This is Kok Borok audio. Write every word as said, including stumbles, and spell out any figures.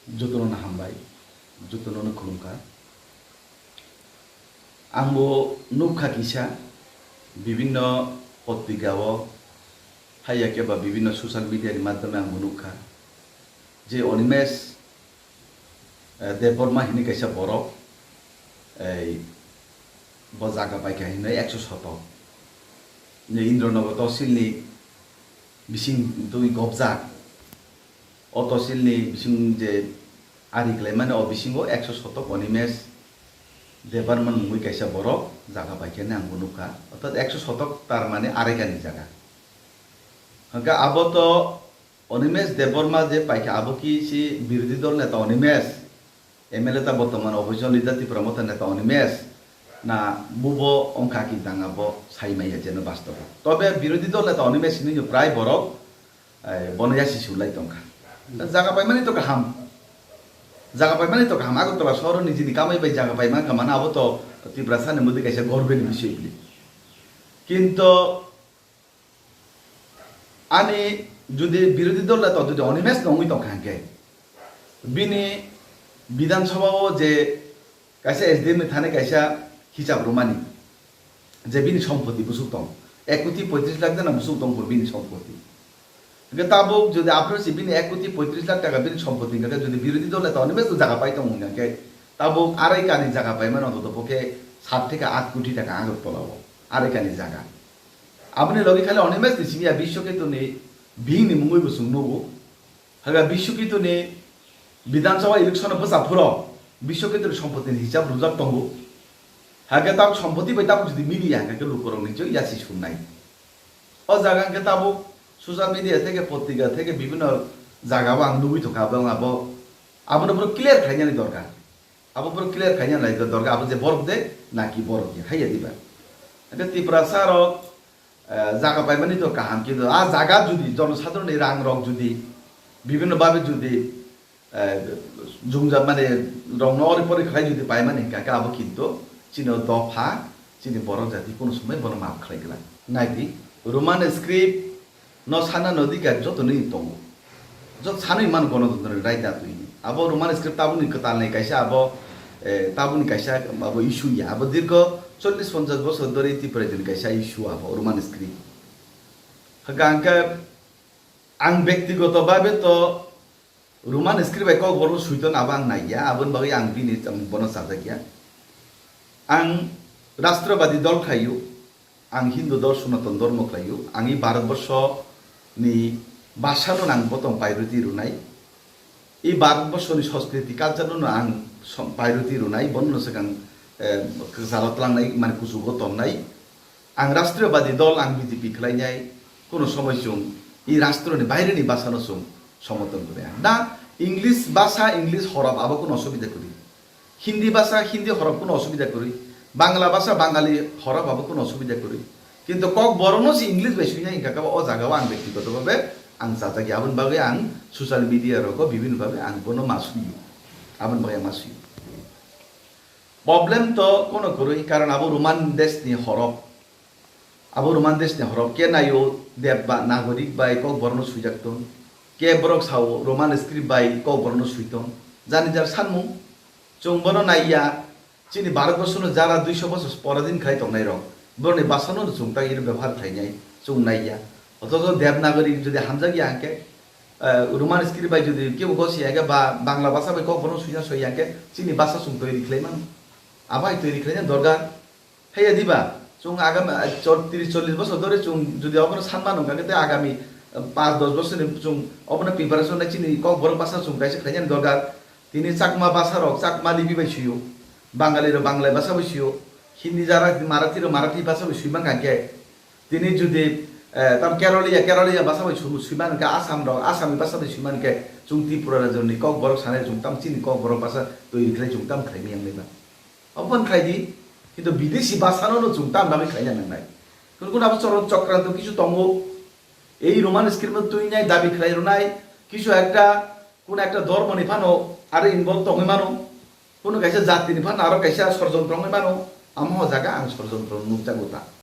Jotono no hambai, jotono no khulumkha. Ang bo nukha kisa, bibinno potrika o, hai ya khe ba bibinno social media ni madhyome ang bo nukha je Animesh, eh, Debbarma hini kaisa borok, ei, bo jaga paikha hinwi ekso sotok. Ni Indronagar tosilni bising twi gobjak. O tosilni bising je ari khlaimani, o bisingo ekso sotok Animesh Debbarma mungwi kaisa borok jaga paikha hinwi ang bo nukha. Orthat ekso sotok tar mane araikani jaga. Hwnkhe abo to Animesh Debbarma je paikha, abo ki si birodhi dol neta Animesh, M L A ta bortoman opposition leader Tipra Motha neta Animesh na bubo wngkha ki dang abo sai maya jeno bastobo. Tobe birodhi dol neta Animesh hinwi prai borok, eh, bono yasi sulai tongkha. Jaga paimani to kaham. Jaga paimani to kaham. Agartala sohoro nijini kamai bai jaga paima kha mane abo to Tiprasa ni mudi kaisa gorbeni bisoi bili. Kinto ani jodi birodhi dol neta jodi Animesh no wngwi tongkha hwnkhe, bini Bidhan Sabha o je kaisa S D M ni thani kaisa hisab rwmani, je bini sompoti bwswk tong, ek koti poitris lakh jana bwswk tong bini sompoti. Hwnkhe tabuk jodi aphuru se bini ek koti poitris lakh taka bini sompoti hwnkhe jodi birodhi dol neta Animesh no jaga pai tongo hwnkhe tabuk arai kani jaga paimani ontoto pokhe sat theke aat koti taka Agartala o arai kani jaga. Aboni logi khali Animesh ni simi ya Biswaketu ni bihik ni mungwi bo chwng nugo. Hwnkhe Biswaketu ni Bidhan Sabha election o bwsa phuro Biswaketu ni sompoti ni hisab rwjak tongo. Hwnkhe tabuk sompoti bai tabuk jodi miliya hwnkhe lukurok ni joi yasi sumnai. O jaga hwnkhe tabuk social media theke potrika theke bibinno jaga o ang nugwi tongkha abo, abo, abono borok clear khlainani dorkar. Abo borok clear khaina nai dorkar, abo je borok de naki borok de, haiya diba? Hwnkhe Tiprasa rok, eh, jaga paimani to kaham, kintu a jaga jodi jonosadharon ni rang rok jodi bibinno babe jodi, eh, jungja mane rong no ori pori khlai jodi paimani hwnkha khe abo kintu chini dopha, chini borok jati kuno somoi bono maaf khlai glak. Naidi, Roman script no sana nodi ka joto ni tongo. Jot sanwi man Ganatantro ni right da twi. Abo Roman script tabuk ni kwtal ni kaisa abo, eh, tabuk ni kaisa abo issue ya. Abo dirgho chollish ponchash bosor dhori Tripura ni kaisa issue abo Roman script. Hwnkha hwnkhe ang bektigoto babe to Roman script bai Kokborok suiton abo ang naiya, aboni bagwi ang bini bono chajakya. Ang Rashtrabadi dol khlaio, ang Hindu dol, Sanatan dhormo khlaio, ang i Bharatborsho ni bhasha no ang botong priority rwnai, i Bharatborsho ni sanskriti culture no ang som-, priority rwnai, bono no swkang, eh, kwcharo tlangnai, mane kuchugo tongnai. Ang Rashtriyabadi dol, ang B J P khlainai, kuno somoi chwng i rashtroni baireni bhasano chwng somoton kwrwi. Na English bhasha, English horop abo kuno osubida kwrwi. Hindi bhasha, Hindi horop kuno osubida kwrwi. Bangla bhasha, Bangali horop abo kuno osubida kwrwi. Kintu Kokborokno se English bai swinai hwnkha khe o jaga o ang bektigoto bhabe ang chajakya. Aboni bagwi ang social media rogo bibhinno bhabe ang bono ma swiyo. Aboni bagwi ang ma swiyo. Problem to kono kwrwi, karon abo Roman desh ni horop. Abo Roman desh ni horop ke naio Deb ba nagorik bai Kokborok no swijak tong. Ke borok sao Roman script bai Kokborok no swi tong. Jani jar sanmung, chwng bono naiya, chini Bharatborsho no jara duiso bosor poradin khlai tongnai rok. Borok ni bhasha no chwng ta iro bebohar khlainai, chwng naiya. Othocho Devanagari jodi hamjakya hwnkhe, eh, Roman script bai jodi kebo gosi ya hwnkhe ba Bangla bhasha bai Kokborok no swina soi ya hwnkhe chini bhasha chwng toiri khlai mano. Abo hai toiri khlaina dorkar. Haiya diba? Chwng agami, eh, chor-, tris chollish bosor dhori chwng jodi obono sanmano hwnkha khe tei agami, eh, panch dosh bosor ni chwng obono preparation nai chini Kokborok bhasha chwng kaisa khlainani dorkar. Tini Chakma bhasha rok Chakma lipi bai swiyo, Bangali rok Bangla bhasha bai swiyo, Hindi jara Marathi rok Marathi bhasha bai swi mankha khe, tini jodi, eh, tam Keraliya, Keraliya bhasha bai swi, swi mankha, Assam rok Assami bhasha bai swi mankhe, chwng Tripura rajyo ni Kokborok sanai chwng tam chini Kokborok bhasha toiri khlai chwng tam khlai miyang nai ba. Obo khlai di, kintu bidesi bhasha no chwng tam bagwi khlaina nangnai. Kunu kunu abo choro chokranto kisu tongo. Ei Roman script no twinai dabi khlai rwnai, kisu ekta, kunu ekta dhormo ni phano aro involve tongwi mano. Kunu kaisa jati ni phano aro kaisa sorjontro wngwi mano. Amo o jaga ang sorjontro nukjago ta.